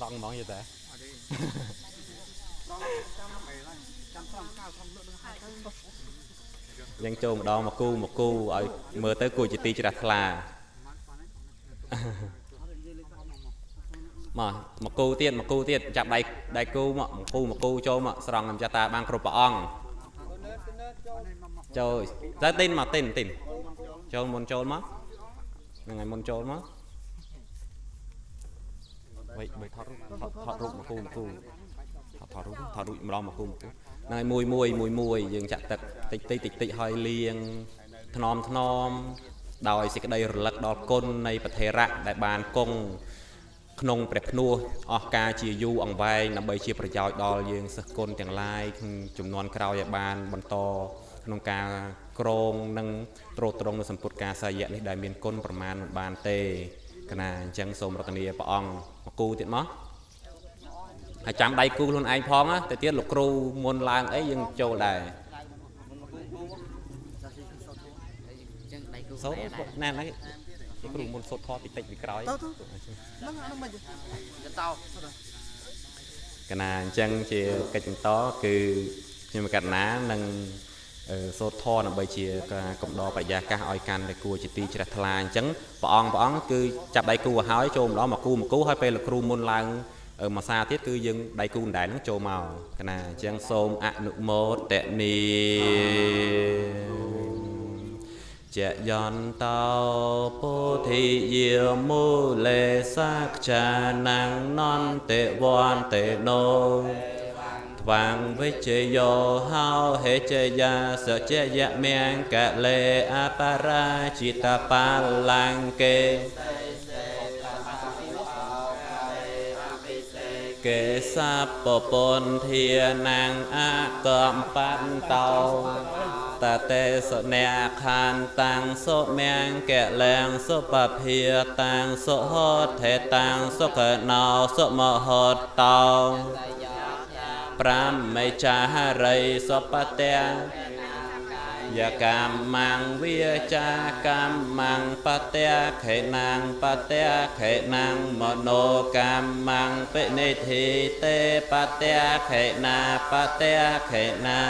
ត្រង់ហ្មងយល់តា យើងចូលម្ដងមកគូមកគូឲ្យមើលទៅគួរជាទីជ្រះថ្លាមកមកគូទៀតមកគូទៀតចាប់ដៃដៃគូមកមកគូមកគូចូលមកស្រង់ខ្ញុំចាស់តាបានគ្រប់ព្រះអង្គចូលទៅទីនមកទីនទីនចូលមុនចូលមកហ្នឹងហើយមុនចូលមកបីបីថតរូបថតរូបមកគូមកគូថតថតរូបថតរូបម្ដងមកគូមកគូហ្នឹងហើយមួយមួយមួយមួយយើងចាក់ទឹកតិចតិចតិចតិចហើយលាងថ្នមថ្នមដោយសេចក្តីរលឹកដល់គុណនៃប្រធេរៈដែលបានគង់ក្នុងព្រះភ្នោះអស់ការជាយូរអង្វែងដើម្បីជាប្រយោជន៍ដល់យើងសិស្សគុណទាំងឡាយក្នុងចំនួនក្រោយឲ្យបានបន្តក្នុងការក្រងនិងត្រួតត្រងនៅសម្ពុតការសាយៈនេះដែលមានគុណប្រមាណមិនបានទេកណាអញ្ចឹងសូមរតនាព្រះអង្គមកគូទៀតមកហើយចាំដៃគូខ្លួនឯងផងណាទៅទៀតលោកគ្រូមុនឡើងអីយើងចូលដែរ ចឹងដៃគូ សូត្រណែហ្នឹងលោកគ្រូមុនសូត្រថតតិចតិចពីក្រោយ ទៅទៅហ្នឹងហ្នឹងមិន តោ កណាអញ្ចឹងជាកិច្ចបន្តគឺខ្ញុំកណ្ណានឹងសូត្រធម៌ដើម្បីជាការកំដរបរិយាកាសឲ្យកាន់តែគួរជាទីជ្រះថ្លាអញ្ចឹងព្រះអង្គព្រះអង្គគឺចាប់ដៃគូឲ្យហើយចូលម្ដងមកគូមកគូហើយពេលលោកគ្រូមុនឡើងមួយសាទៀតគឺយើងដៃគូដដែលហ្នឹងចូលមកកណាអញ្ចឹងសូមអនុមោទនីចយន្តោពុទ្ធិយាមូលេសាក្ចានੰនន្តិវន្តិណោ ថ្វាងវិជយោហោហេជយាសជយមង្គលេអបរាជិតបាលង្កេកេសពពន្ធានੰអកំបន្តោតតេសនេខានតាំងសុមង្គលែងសុពភាតាំងសុហោថេតាំងសុខណោសុមហោតោ ប្រាមេចារិសុបតៈយកម្មងវាចាកម្មងបតៈខេណាងបតៈខេណាងមโนកម្មងពិនិធិទេបតៈខេណាបតៈខេណា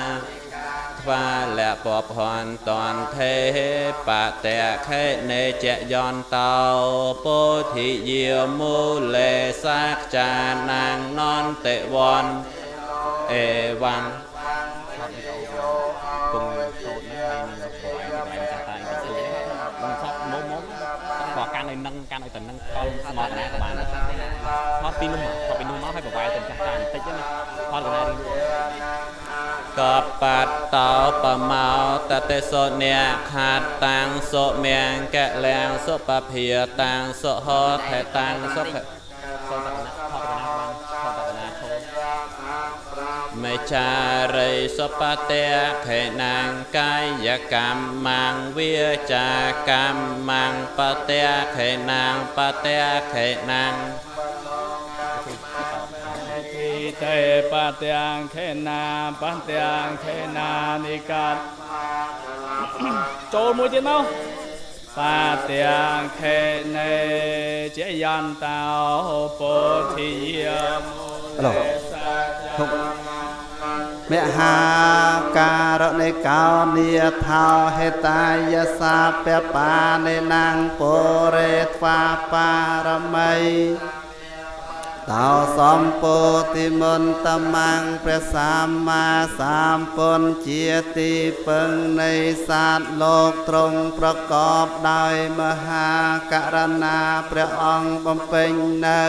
ថ្វាលពភន្តតន្ទេបតៈខេនេចយន្តោពោធិយាមូលេសាក្ចានੰនន្តិវន្តអេវ៉ាំងថតវីដេអូពងសូត្រហ្នឹងហើយនឹងប្រវាយកន្លែងចាស់តាអីទៅនឹងសពមុំមុំក៏កាន់ឲ្យនឹងកាន់ឲ្យតែនឹងកលស្មោកណាក៏បានថតពីនោះមកថតពីនោះមកឲ្យប្រវាយទៅចាស់តាបន្តិចណាថតកណ្ដាលរឿងកបតោបមោតតិសុនេខាតតាំងសុមង្គលែងសុពភាតាំងសុហោថេតាំងសុខសូត្រកណាថតកណាបានថតកណាឈរ មេចារិសុបតៈខេណាងកាយកម្មងវាចាកម្មងបតៈខេណាងបតៈខេណាង ทิเตปะเตียงเขนาปะเตียงเขนานิกัดចូលមួយទៀតមកបាទាំងខេនេជាយន្តោពោធិយាមូលេសា ធុកមហាការនិកោនិថោហេតាយសាពបានិនੰពុរេថ្វាបារមីតោសម្ពោធិមន្តមੰព្រះសម្មាសម្ពុទ្ធជាទីពឹងនៃសាទលោកទ្រង់ប្រកបដោយមហាករណាព្រះអង្គបំពេញនៅ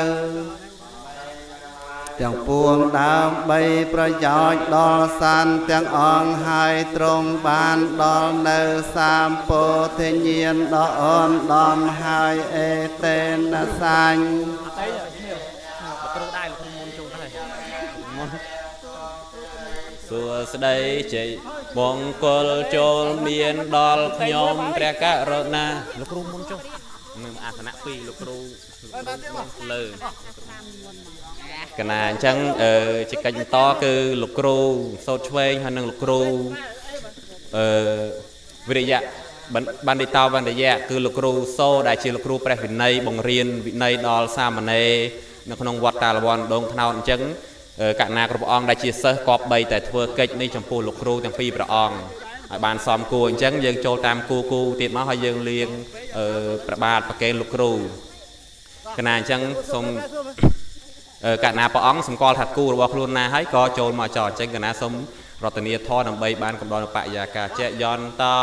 ទាំងពួងដើម្បីប្រយោជន៍ដល់សានទាំងអង្គហើយទ្រង់បានដល់នៅសម្ពោធិញ្ញាណដ៏អូនដំហើយអេតេនសាញ់ អត់អីលោកគ្រូដែរលោកគ្រូមុនចូលដែរមុនសួស្តីជ័យមង្គលចូលមានដល់ខ្ញុំព្រះករុណាលោកគ្រូមុនចុះនឹងអាសនៈ2លោកគ្រូលើកណាអញ្ចឹងជាកិច្ចបន្តគឺលោកគ្រូសូត្រឆ្វេងហើយនឹងលោកគ្រូអឺវិរិយៈបណ្ឌិតោបណ្ឌយៈគឺលោកគ្រូសូដែលជាលោកគ្រូព្រះវិន័យបង្រៀនវិន័យដល់សាមណេរ នៅក្នុងវត្តតាលវ័នដងថ្នោតអញ្ចឹងកណ្ណាគ្រប់អង្គដែលជាសិស្សគប្បីតែធ្វើកិច្ចនេះចំពោះលោកគ្រូទាំងពីរព្រះអង្គឲ្យបានសមគួរអញ្ចឹងយើងចូលតាមគូគូទៀតមកហើយយើងលៀងប្របាទប្រកេនលោកគ្រូកណាអញ្ចឹងសូមកណ្ណាព្រះអង្គសម្គាល់ថាគូរបស់ខ្លួនណាហើយក៏ចូលមកចោលអញ្ចឹងកណាសូមរតនាធរដើម្បីបានកំដរបរិយាកាសយន្តោ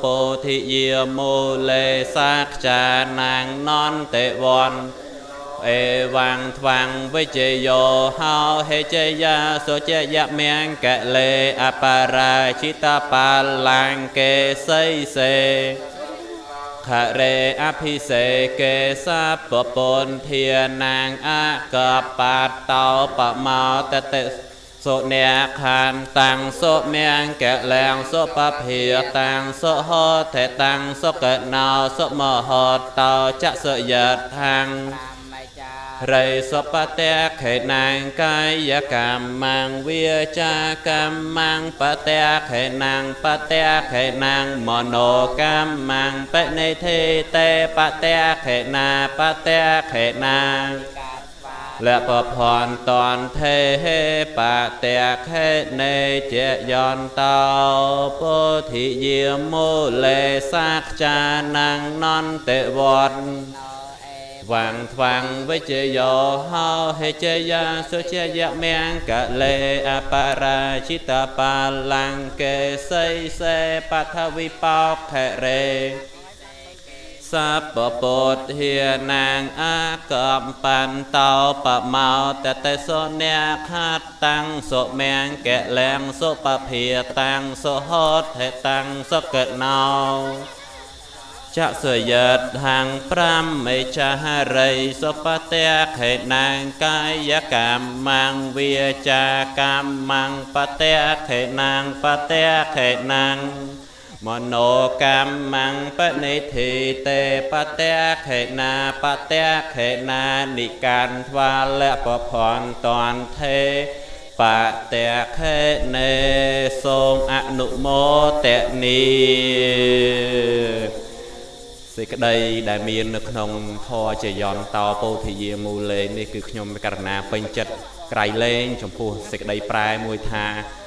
ពោធិយាមូលេសាខ្ចានាងនន្តិវ័នអេវ៉ាំងថ្វាំងវិជយោហោហេជយាសុជយមង្គលេអបរាជិតបាលង្កេសីសេខរេអភិសេកេសាពពន្ធានាងអកបតោបមោតតិសុអ្នកខានតាំងសុមង្គលាងសុពភាតាំងសុហោថេតាំងសុកណោសុមហតោចសយថាងរៃសុបតេខេណាងកាយកម្មងវាចាកម្មងបតេខេណាងបតេខេណាងមโนកម្មងបនិធិតេបតេខេណាបតេខេណាលពភន្តនទេបតេខេនេជយន្តោពោធិយាមូលេសាខ្ចានាងនន្តិវត្តវាងថ្វាងវិជយោហោហេជយាសុជយមង្គលេអបរាជិតបាលង្កេសីសេបថវិបោខរេសពពុទ្ធានាងអាកំបន្តោបមោតតេសុអ្នកខាតតាំងសុមង្គលាងសុពភាតាំងសុហោថេតាំងសុកណោចសយតហាង5មេចារិសុបតេខេណាងកាយកម្មងវាចាកម្មងបតេខេណាងបតេខេណាងមโนកម្មងបនិធិតេបតេខេណាបតេខេណានិកានថ្វាលពភន្តនធេបតេខេនេសូមអនុមោទនីសេចក្តីដែលមាននៅក្នុងធម៌ជាយន្តោពោធិយាមូលេនេះគឺខ្ញុំករណាពេញចិត្តក្រៃលែងចំពោះសេចក្តីប្រែមួយថា